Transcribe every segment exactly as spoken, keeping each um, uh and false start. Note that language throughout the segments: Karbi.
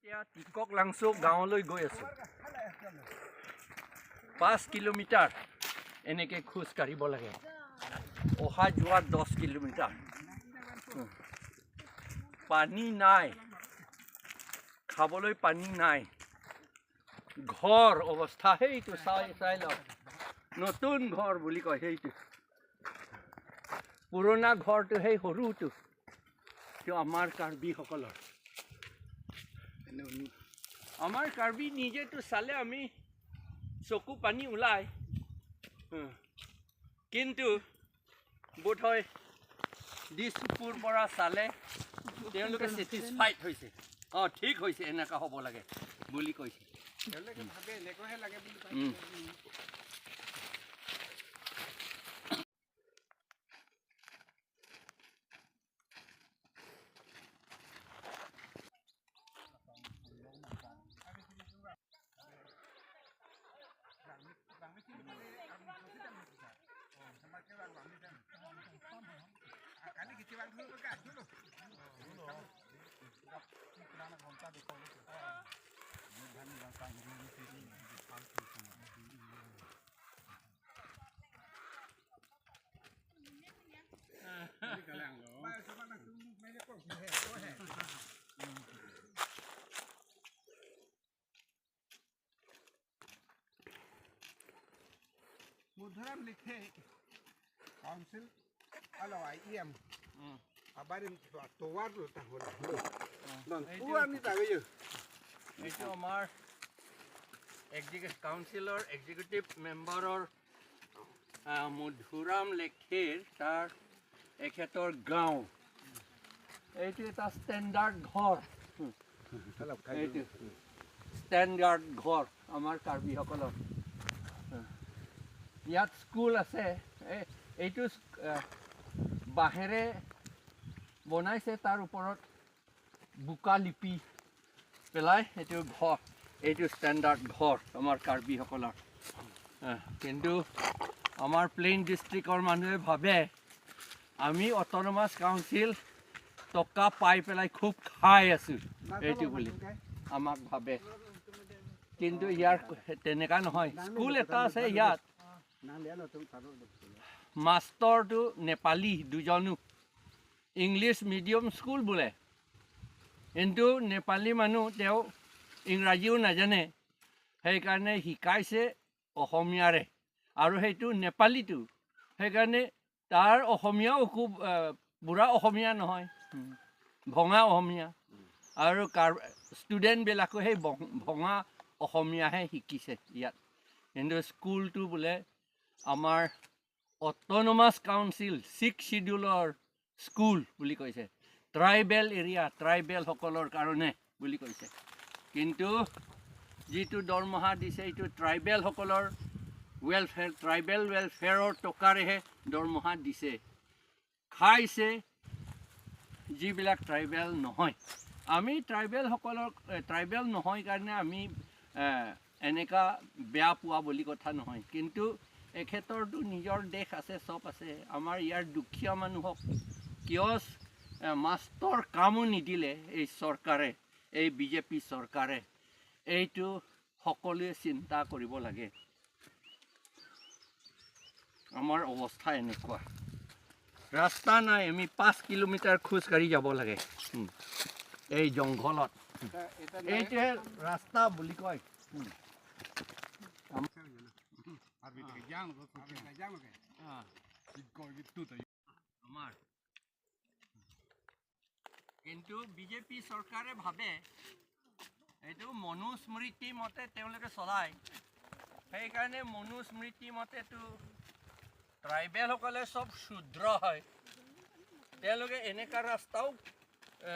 এতিয়া টিকক লাংচৌ গাঁৱলৈ গৈ আছো। পাঁচ কিলোমিটাৰ এনেকে খোজ কাঢ়িব লাগে, অহা যোৱা দহ কিলোমিটাৰ। পানী নাই, খাবলৈ পানী নাই। ঘৰ অৱস্থা সেইটো চাই চাই লওক। নতুন ঘৰ বুলি কয় সেইটো। পুৰণা ঘৰটো সেই সৰুটো। কিয় আমাৰ কাৰ্বিসকলৰ। আমাৰ কাৰ্বি নিজেতো চালে আমি চকু পানী ওলাই। হুম। কিন্তু বোধহয় দিছপুৰ পৰা চালে তেওঁলোকে ছেটিছফাইড হৈছে। অ, ঠিক হৈছে, এনেকা হ'ব লাগে বুলি কৈছে। তেওঁলোকে ভাবে এনেকুৱাহে লাগে বুলি ভাবে। উম। Mudhuram Lekthe, council, alo, I E M. Hmm. Abarim tovar lo ta holo. Hmm. Don, এইটো, পুৱা আমি যাওঁগৈ। এইটো আমাৰ এক্সিকিউটিভ কাউন্সিলৰ এক্সিকিউটিভ মেম্বাৰৰ, আহ, মধুৰাম লেখেৰ, তাৰ এখেতৰ গাঁও। এইটো এটা ষ্টেণ্ডাৰ্ড ঘৰ। এইটো ষ্টেণ্ডাৰ্ড ঘৰ আমাৰ কাৰ্বিসকলৰ। ইয়াত স্কুল আছে। এই, এইটো স্ক-, আহ, বাঁহেৰে বনাইছে, তাৰ ওপৰত বোকা লিপি পেলাই এইটো ঘৰ, এইটো ষ্টেণ্ডাৰ্ড ঘৰ আমাৰ কাৰ্বিসকলৰ। আহ, কিন্তু আমাৰ প্লেইন ডিষ্ট্ৰিক্টৰ মানুহে ভাবে আমি অট'নমাছ কাউন্সিল টকা পাই পেলাই খুব খাই আছো, এইটো বুলি আমাক ভাবে। কিন্তু ইয়াৰ তেনেকা নহয়। স্কুল এটা আছে ইয়াত, মাষ্টৰটো নেপালী দুজনো, ইংলিছ মিডিয়াম স্কুল বোলে, কিন্তু নেপালী মানুহ, তেওঁ ইংৰাজীও নাজানে, সেইকাৰণে শিকাইছে অসমীয়াৰে, আৰু সেইটো নেপালীটো, সেইকাৰণে তাৰ অসমীয়াও খুব, আহ, বুঢ়া অসমীয়া নহয়, উম, ভঙা অসমীয়া। আৰু কাৰ-, ষ্টুডেণ্টবিলাকো সেই ভং-, ভঙা অসমীয়াহে শিকিছে ইয়াত। কিন্তু স্কুলটো বোলে আমাৰ অট'নমাছ কাউন্সিল ছিক্স শ্বিডিউলৰ স্কুল বুলি কৈছে, ট্ৰাইবেল এৰিয়া, ট্ৰাইবেলসকলৰ কাৰণে বুলি কৈছে। কিন্তু যিটো দৰমহা দিছে, এইটো ট্ৰাইবেলসকলৰ ৱেলফেয়াৰ, ট্ৰাইবেল ৱেলফেয়াৰৰ টকাৰেহে দৰমহা দিছে, খাইছে যিবিলাক ট্ৰাইবেল নহয়। আমি ট্ৰাইবেলসকলক, এ, ট্ৰাইবেল নহয় কাৰণে আমি, এ, এনেকা বেয়া পোৱা বুলি কথা নহয়, কিন্তু এখেতৰতো নিজৰ দেশ আছে, চব আছে। আমাৰ ইয়াৰ দুখীয়া মানুহক কিয়, এ, মাষ্টৰ কামো নিদিলে এই চৰকাৰে, এই বি জে পি চৰকাৰে, এইটো সকলোৱে চিন্তা কৰিব লাগে। আমাৰ অৱস্থা এনেকুৱা, ৰাস্তা নাই, আমি পাঁচ কিলোমিটাৰ খোজ কাঢ়ি যাব লাগে। উম, এই জংঘলত। এইটোহে ৰাস্তা বুলি কয়। উম। আমাৰ কিন্তু বি জে পি চৰকাৰে ভাবে এইটো মনুস্মৃতি মতে তেওঁলোকে চলায়, সেইকাৰণে মনুস্মৃতি মতেতো ট্ৰাইবেলসকলে চব শূদ্ৰ হয়, তেওঁলোকে এনেকা ৰাস্তাও, এ,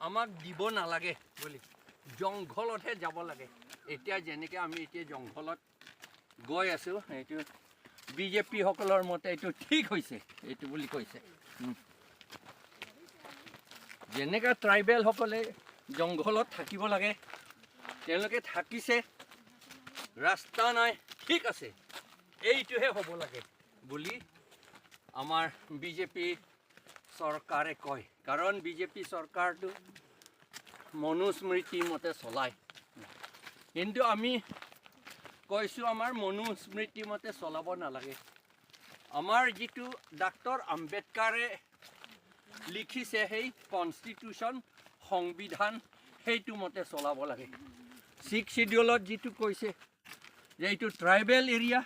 আমাক দিব নালাগে বুলি, জংঘলতহে যাব লাগে। এতিয়া যেনেকে আমি এতিয়া জংঘলত গৈ আছো, এইটো বি জে পিসকলৰ মতে এইটো ঠিক হৈছে, এইটো বুলি কৈছে। উম। যেনেকা ট্ৰাইবেলসকলে জংঘলত থাকিব লাগে, তেওঁলোকে থাকিছে, ৰাস্তা নাই, ঠিক আছে, এইটোহে হ'ব লাগে বুলি আমাৰ বি জে পি চৰকাৰে কয়। কাৰণ বি জে পি চৰকাৰটো মনুস্মৃতি মতে চলায়। কিন্তু আমি কৈছো, আমাৰ মনুস্মৃতি মতে চলাব নালাগে। আমাৰ যিটো ডক্টৰ আম্বেদকাৰে লিখিছে, সেই কনষ্টিটিউচন, সংবিধান, সেইটো মতে চলাব লাগে। ছিক্স শ্বিডিউলত যিটো কৈছে যে এইটো ট্ৰাইবেল এৰিয়া,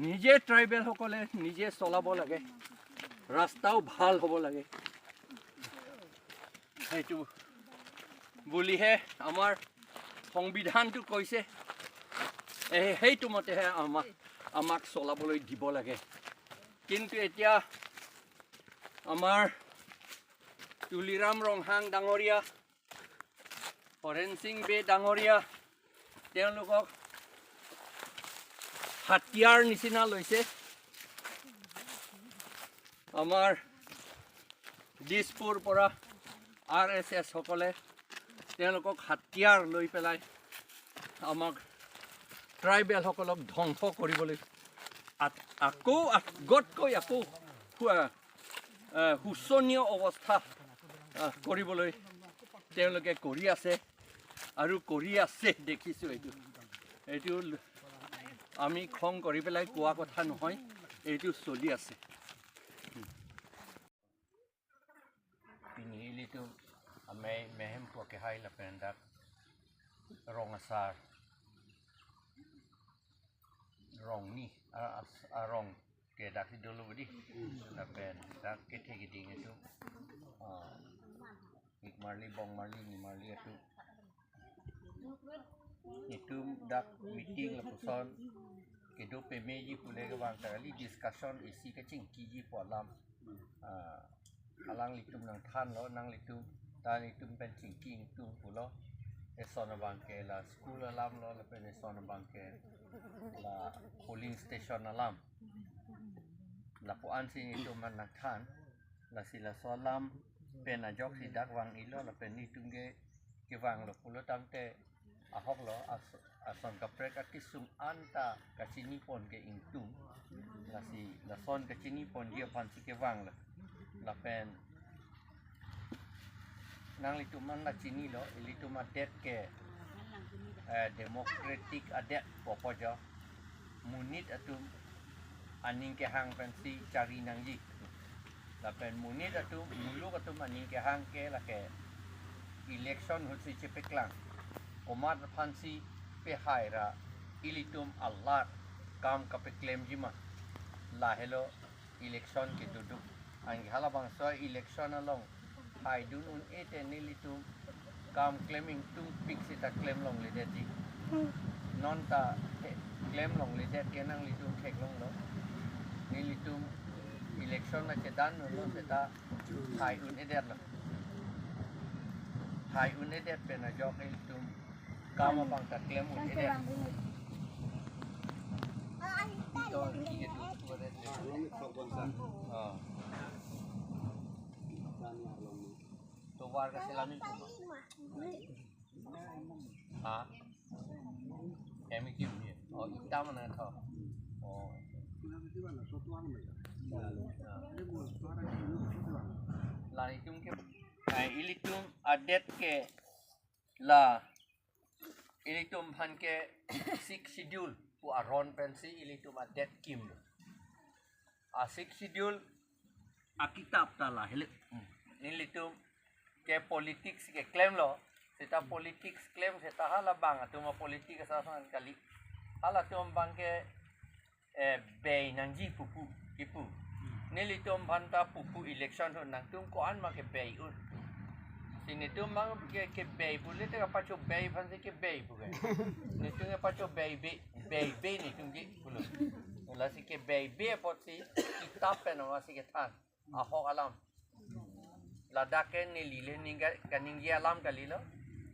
নিজে ট্ৰাইবেলসকলে নিজে চলাব লাগে, ৰাস্তাও ভাল হ'ব লাগে। সেইটো বুলিহে আমাৰ সংবিধানটো কৈছে, এ, সেইটো মতেহে আমাক, আমাক চলাবলৈ দিব লাগে। কিন্তু এতিয়া আমাৰ তুলিৰাম ৰংহাং ডাঙৰীয়া, হৰেণ সিং বে ডাঙৰীয়া, তেওঁলোকক হাতিয়াৰ নিচিনা লৈছে। আমাৰ দিছপুৰ পৰা আৰ এছ এছ সকলে তেওঁলোকক হাতিয়াৰ লৈ পেলাই আমাক ট্ৰাইবেলসকলক ধ্বংস কৰিবলৈ আত-, আকৌ আগতকৈ আকৌ শো-, এ, শোচনীয় অৱস্থা, আ, কৰিবলৈ তেওঁলোকে কৰি আছে আৰু কৰি আছে, দেখিছোঁ এইটো। এইটো ল-, আমি খং কৰি পেলাই কোৱা কথা নহয়, এইটো চলি আছে। Pini ilitum amei mehem pu akehai lapen dak rong asar, rong ni, a, as-, arong ke dak si dolo budi. Lapen dak kethe keding itu, ah, ik marli, bong marli, ni marli itu. Itum dak meeting lapuson kedo pemeji pule kevang ta kali, discussion isi kachingkiji pu alam. Ah, alanglitum nangthanlo, nanglitum, ta netum pen chingki ingtung pulo. Eson abang ke la school alam lo, lapen eson abang ke la polling station alam. Lapu-an si netum an nangthan, lasi laso alam pen ajoksi dak vang-ilo, lapen netum ke kevanglo pulo tangte ahoklo, as-, ason kaprek akesung anta kachini pon ke ingtung. Lasi lason kachini ponji aphan si kevanglo. Lapen nanglitum an la chinilo, ilitum adet ke, eh, democratic adet popo jo. Monit atum aning kehang pensi chari nangji. Lapen monit atum, muluk atum aning kehang ke lake election ahut si chepeklang. Komat aphan si pehai ra ilitum alar kam kapeklemji ma. Lahelo election kedoduk. Anke halabangso election along haidun un-e te nelitum kam klem ingtungpik seta klem longledetji. Non ta he-, klem longledet ke nanglitum theklonglo. Nelitum election na chedan lo seta hai un-edetlo. Hai un-edet pen ajok nelitum kam abang ta klem un-edet. Ito, ito, ito, ito, ito. Ah. Tovar kasi lamin ko. Ha? Kami kim ni. Oh, itam na to. Oh. Ah. La itum ke, eh, ilitum adet ke la ilitum aphan ke Sixth Schedule pu aron pensi ilitum adet kimlo. A Sixth Schedule akitap ta lahelo. Hmm. Nelitum ke politics keklemlo. Seta politics klem seta halabang atum a politics asasan kali. Halatum abang ke, eh, bei nangji pupu kipu. Nelitum aphan ta pupu election ahut nangtum ko-an ma kebei un. Si netum abang ke, kebei pule te kapachobei aphan si kebei pu ke. Netum kapachobei be, bei be netum ke pulo. Lasi kebei be apotsi kitap pen ama si kethan. Ahok alam. Ladak ke neli le ningga-, kaningje alam kalilo.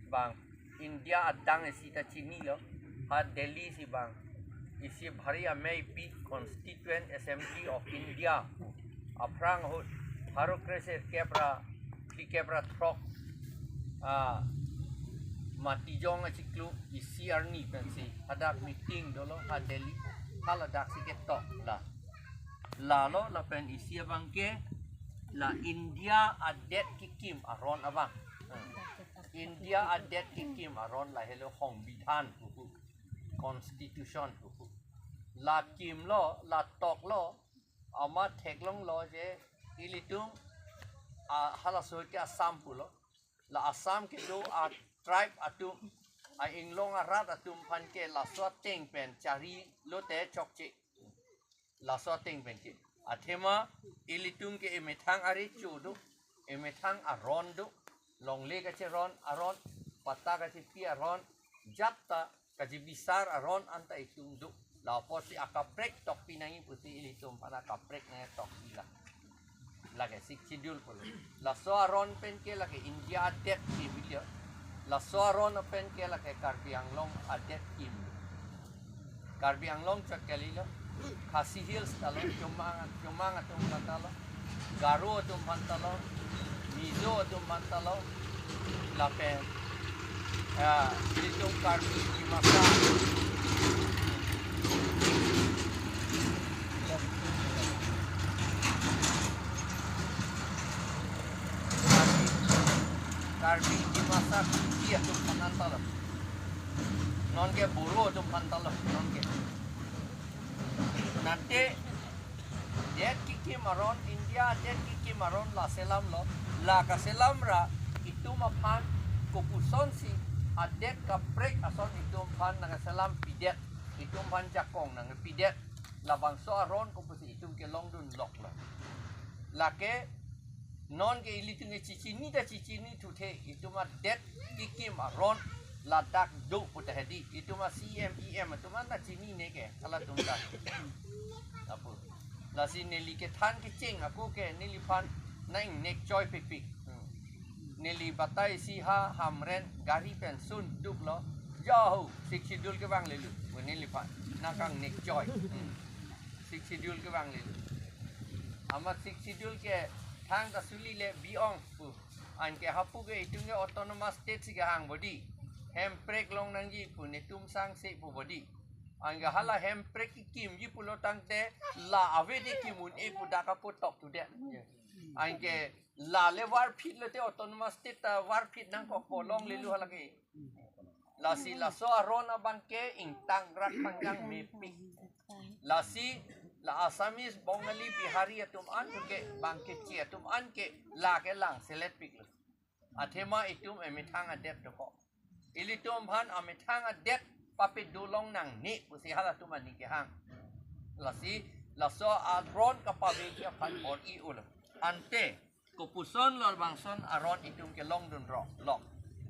Bang India adang isi ta chinilo. Ha Delhi si bang isi bhari ameipi Constituent Assembly of India aphrang ahut pharo kresirkep ra phlikep ra throk, ah, Matijong achiklo isi arni pensi hadak meeting dolo ha Delhi, ha ladak si ketok la. Lalo lapen isi abang ke la India adet kekim aron abang. India adet kekim aron lahelo Songbidhan pupu, Constitution pupu. La kimlo, la toklo, amat theklonglo je ilitum, ah, halaso ke Assam pulo. La Assam kedo a-tribe atum, a-inglong arat atum aphan ke laso ateng pen chari lote chokche. Laso ateng pen ke. Athema ilitum ke emethang arecho do, emethang aron do, longle kacheron aron, patta kachepi aron, jat ta kachibisar aron anta itum do. La apotsi akaprek tokpi nangji pusi ilitum aphan akaprek nangtokpi la. Lake Sixth Schedule pulo. Laso aron pen ke lake India adet kim lo. Laso aron pen ke lake Karbi Anglong adet kim lo. Karbi Anglong chot kalilo. Khasi Hills ta lo, Chomang, Chomang atum aphan ta lo, Garo atum aphan ta lo, Mizo atum aphan ta lo, lapen, ya, ilitum Karbi Dimasa. Karbi, Karbi Dimasa Kuki atum aphan ta lo. Non ke Boro atum aphan ta lo, non ke. Nate, det kekim aron, India det kekim aron la selam lo, la kaselam ra, itum aphan kopusonsi adet kaprek ason itum aphan nangselam pidet, itum aphan jakong nangpidet, labangso aron kopusi itum kelongdun loklo. Lake non ke ilitum ke chechini ta chechini thuthe, itum adet kekim aron ladak do pu ta hedi, itum a-C M, E M atum anta chinine ke, halatum ta. Apo. Lasi neli kethan kecheng ako ke neliphan nang nek choi pipik. Hmm. Neli batai si ha Hamren gari pen sunduk lo. Jahu, Sixth Schedule kevanglelo. Pu neliphan nangkang nek choi. Hmm. Sixth Schedule kevanglelo. Amat Sixth Schedule ke thangta suli le bi-ong pu. Anke hapu ke itum ke autonomous state si kehang bodi. Hemprek long nangji pu netum sangse pu bodi. Anke hala hemprek kekimji pulo tangte la avede kim un-e pu dak apo tok tu det. Anke la le varphit lote autonomous state ta varphit nangkokpo longlelo hala ke. Lasi laso aron abang ke ingtangrak panggang mepik. Lasi la Assamese, Bengali, Bihari atum an ke bang keche atum an ke la kelang selet piklo. Athema itum emethang adet dokok. Ilitum aphan amethang adet papedolong nangne pusi halatum aning kehang. Lasi laso aron kapaveji aphan bor-i ulo. Ante kopuson lo bangson aron itum kelongdun ro lok.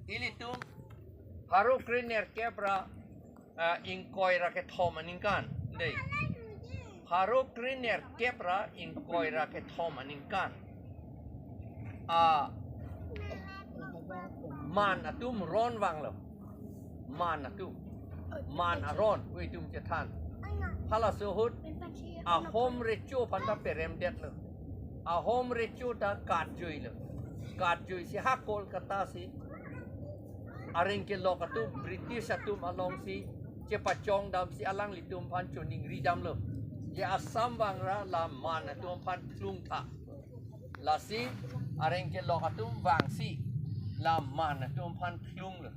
Ilitum pharo krenerkep ra, ah, ingkoi ra kethom aningkan. Dei. Pharo krenerkep ra ingkoi ra kethom aningkan. Ah, Man atum ron vanglo. Man atum. Man aron, pu itum chethan. Halaso ahut Ahom recho aphan ta peremdetlo. Ahom recho ta katjuilo. Katjui si ha Kolkata si areng kelok atum, British atum alongsi chepachongdamsi alanglitum aphan choningridamlo. Je Assam vangra la Man atum aphan phlung tha. Lasi areng kelok atum vangsi la Man atum aphan phlunglo.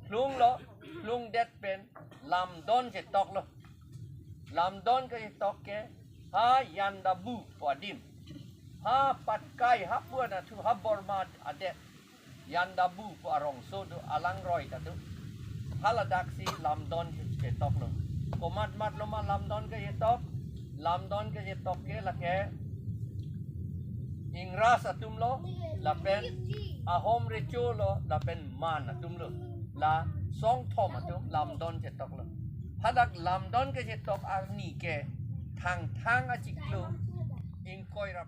Phlunglo, phlungdet pen Lamdon chetoklo. Lamdon kachetok ke ha Yandabu pu adim. Ha Patkai, ha pu anatthu, ha Burma adet. Yandabu pu arongso do, alangroi ta do. Haladaksi Lamdon chetoklo. Komat matlo ma Lamdon kachetok? Lamdon kachetok ke lake Ingras atumlo, lapen Ahom recho lo, lapen Man atumlo. La songthom atum Lamdon chetoklo. Hadak Lamdon kachetok arni ke Thangthang achiklo ingkoi ra